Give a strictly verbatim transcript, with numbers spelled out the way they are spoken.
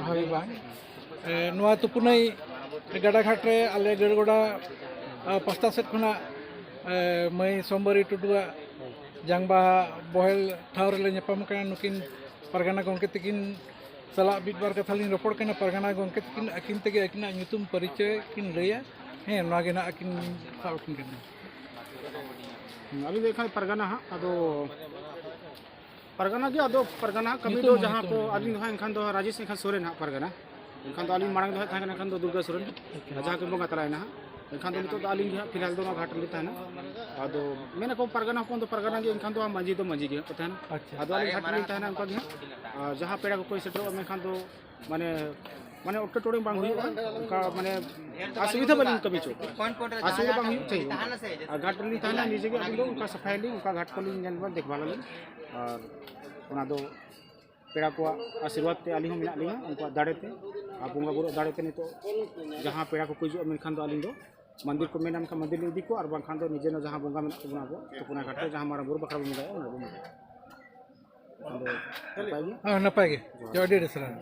ᱦᱳᱭ ᱵᱟᱝ᱾ ᱮ, ᱱᱚᱣᱟ ᱛᱩᱯᱩᱱᱟᱹᱭ ᱜᱟᱰᱟ ᱜᱷᱟᱴ ᱨᱮ ᱟᱞᱮ ᱜᱟᱹᱲᱜᱚᱰᱟ, ᱟ, ᱯᱟᱥᱴᱟ ᱥᱮᱫ ᱠᱷᱚᱱᱟᱜ, ᱮ, ᱢᱟᱹᱭ ᱥᱳᱢᱵᱟᱨᱤ ᱴᱩᱰᱩᱣᱟᱜ ᱡᱟᱝ ᱵᱟᱦᱟ ᱵᱚᱦᱮᱞ ᱴᱷᱟᱶ ᱨᱮᱞᱮ ᱧᱟᱯᱟᱢ ᱠᱟᱱᱟ᱾ ᱱᱩᱠᱤᱱ ᱯᱟᱨᱜᱟᱱᱟ ᱜᱚᱢᱠᱮ ᱛᱟᱹᱠᱤᱱ ᱥᱟᱞᱟᱜ ᱢᱤᱫ ᱵᱟᱨ ᱠᱟᱛᱷᱟ ᱞᱤᱧ ᱨᱚᱯᱚᱲ ᱠᱟᱱᱟ᱾ ᱯᱟᱨᱜᱟᱱᱟ ᱜᱚᱢᱠᱮ ᱛᱟᱹᱠᱤᱱ ᱟᱹᱠᱤᱱ ᱛᱮᱜᱮ ᱟᱹᱠᱤᱱᱟᱜ ᱧᱩᱛᱩᱢ ᱯᱚᱨᱤᱪᱚᱭ ᱠᱤᱱ ᱞᱟᱹᱭᱟ᱾ ᱦᱮᱸ, ᱱᱚᱣᱟ ᱜᱮ ᱱᱟᱦᱟᱜ ᱟᱹᱠᱤᱱ ᱥᱟᱵ ᱟᱹᱠᱤᱱ ᱠᱟᱱᱟ᱾ ᱦᱩᱸ, ᱟᱹᱞᱤᱧ ᱫᱚ ᱮᱱᱠᱷᱟᱱ ᱯᱟᱨᱜᱟᱱᱟ ᱦᱟᱸᱜ᱾ ᱟᱫᱚ ᱯᱟᱨᱜᱟᱱᱟ ᱜᱮ, ᱟᱫᱚ ᱯᱟᱨᱜᱟᱱᱟ ᱦᱟᱸᱜ ᱠᱟᱹᱢᱤ ᱫᱚ ᱡᱟᱦᱟᱸ ᱠᱚ ᱟᱹᱞᱤᱧ ᱫᱚ ᱦᱟᱸᱜ ᱮᱱᱠᱷᱟᱱ ᱫᱚ ᱨᱟᱡᱮᱥ ᱮᱱᱠᱷᱟᱱ ᱥᱚᱨᱮᱱ ᱦᱟᱸᱜ ᱯᱟᱨᱜᱟᱱᱟ᱾ ᱮᱱᱠᱷᱟᱱ ᱫᱚ ᱟᱹᱞᱤᱧ ᱢᱟᱲᱟᱝ ᱫᱚ ᱦᱟᱸᱜ ᱛᱟᱦᱮᱸ ᱠᱟᱱᱟ ᱮᱱᱠᱷᱟᱱ ᱫᱚ ᱫᱩᱨᱜᱟ ᱥᱚᱨᱮᱱ, ᱟᱨ ᱡᱟᱦᱟᱸ ᱠᱤᱱ ᱵᱚᱸᱜᱟ ᱛᱟᱞᱟᱭᱮᱱᱟ ᱦᱟᱸᱜ᱾ ᱮᱱᱠᱷᱟᱱ ᱫᱚ ᱱᱤᱛᱚᱜ ᱫᱚ ᱟᱹᱞᱤᱧ ᱜᱮ ᱦᱟᱸᱜ ᱯᱷᱤᱞᱦᱟᱞ ᱫᱚ ᱱᱚᱣᱟ ᱜᱷᱟᱴ ᱨᱮᱞᱤᱧ ᱛᱟᱦᱮᱱᱟ᱾ ᱟᱫᱚ ᱢᱮᱱᱟᱠᱚ ᱯᱟᱨᱜᱟᱱᱟ ᱦᱚᱯᱚᱱ ᱫᱚ ᱯᱟᱨᱜᱟᱱᱟ ᱜᱮ, ᱮᱱᱠᱷᱟᱱ ᱫᱚ ᱢᱟᱹᱡᱷᱤ ᱫᱚ ᱢᱟᱹᱡᱷᱤ ᱜᱮ ᱦᱟᱸᱜ ᱠᱚ ᱛᱟᱦᱮᱱᱟ᱾ ᱟᱪᱪᱷᱟ᱾ ᱟᱫᱚ ᱟᱹᱞᱤᱧ ᱜᱷᱟᱴ ᱨᱮᱞᱤᱧ ᱛᱟᱦᱮᱱᱟ ᱚᱱᱠᱟ ᱜᱮ ᱦᱟᱸᱜ᱾ ᱟᱨ ᱡᱟᱦᱟᱸ ᱯᱮᱲᱟ ᱠᱚᱠᱚ ᱥᱮᱴᱮᱨᱚᱜᱼᱟ ᱢᱮᱱᱠᱷᱟᱱ ᱫᱚ ᱢᱟᱱᱮ ᱢᱟᱱᱮ ᱮᱴᱠᱮᱴᱚᱬᱮ ᱵᱟᱝ ᱦᱩᱭᱩᱜᱼᱟ, ᱚᱱᱠᱟ ᱢᱟᱱᱮ ᱚᱥᱩᱵᱤᱫᱷᱟ ᱵᱟᱹᱞᱤᱧ ᱠᱟᱹᱢᱤ ᱦᱚᱪᱚ ᱠᱚᱣᱟ᱾ ᱚᱥᱩᱵᱤᱫᱷᱟ ᱵᱟᱝ ᱦᱩᱭᱩᱜ ᱪᱟᱹᱦᱤ᱾ ᱟᱨ ᱜᱷᱟᱴ ᱨᱮᱞᱤᱧ ᱛᱟᱦᱮᱱᱟ ᱱᱤᱡᱮ ᱜᱮ, ᱟᱹᱞᱤᱧ ᱫᱚ ᱚᱱᱠᱟ ᱥᱟᱯᱷᱟᱭᱟᱞᱤᱧ, ᱚᱱᱠᱟ ᱜᱷᱟᱴ ᱠᱚᱞᱤᱧ ᱧᱮᱞ ᱵᱟᱲᱟ ᱫᱮᱠᱷᱵᱷᱟᱞᱟᱞᱤᱧ᱾ ᱟᱨ ᱚᱱᱟ ᱫᱚ ᱯᱮᱲᱟ ᱠᱚᱣᱟᱜ ᱟᱥᱤᱨᱵᱟᱫᱽ ᱛᱮ ᱟᱹᱞᱤᱧ ᱦᱚᱸ ᱢᱮᱱᱟᱜ ᱞᱤᱧᱟ, ᱩᱱᱠᱩᱣᱟᱜ ᱫᱟᱲᱮ ᱛᱮ ᱟᱨ ᱵᱚᱸᱜᱟ ᱵᱩᱨᱩᱣᱟᱜ ᱫᱟᱲᱮ ᱛᱮ ᱱᱤᱛᱚᱜ ᱡᱟᱦᱟᱸ ᱯᱮᱲᱟ ᱠᱚᱠᱚ ᱦᱤᱡᱩᱜᱼᱟ ᱢᱮᱱᱠᱷᱟᱱ ᱫᱚ ᱟᱹᱞᱤᱧ ᱫᱚ ᱢᱚᱱᱫᱤᱨ ᱠᱚ ᱢᱮᱱᱟ ᱢᱮᱱᱠᱷᱟᱱ ᱢᱚᱱᱫᱤᱨ ᱞᱤᱧ ᱤᱫᱤ ᱠᱚᱣᱟ, ᱟᱨ ᱵᱟᱝᱠᱷᱟᱱ ᱫᱚ ᱱᱤᱡᱮ ᱱᱚ ᱡᱟᱦᱟᱸ ᱵᱚᱸᱜᱟ ᱢᱮᱱᱟᱜ ᱛᱟᱵᱚᱱᱟ ᱟᱵᱚ ᱛᱩᱯᱩᱱᱟ ᱜᱷᱟᱴ ᱨᱮ ᱡᱟᱦᱟᱸ ᱢᱟᱨᱟᱝ ᱵᱩᱨᱩ ᱵᱟᱠᱷᱨᱟ ᱵᱚᱱ ᱵᱚᱸᱜᱟᱭᱟ ᱚᱱᱟ ᱵᱚᱱ ᱵᱚᱸᱜᱟᱭᱟ᱾ ᱟᱫᱚ ᱱᱟᱯᱟᱭ ᱜᱮ᱾ ᱦᱮᱸ, ᱱᱟᱯᱟᱭ ᱜᱮ᱾ ᱡᱚᱦᱟᱨ, ᱟᱹᱰᱤ ᱟᱹᱰᱤ ᱥᱟᱨᱦᱟᱣ᱾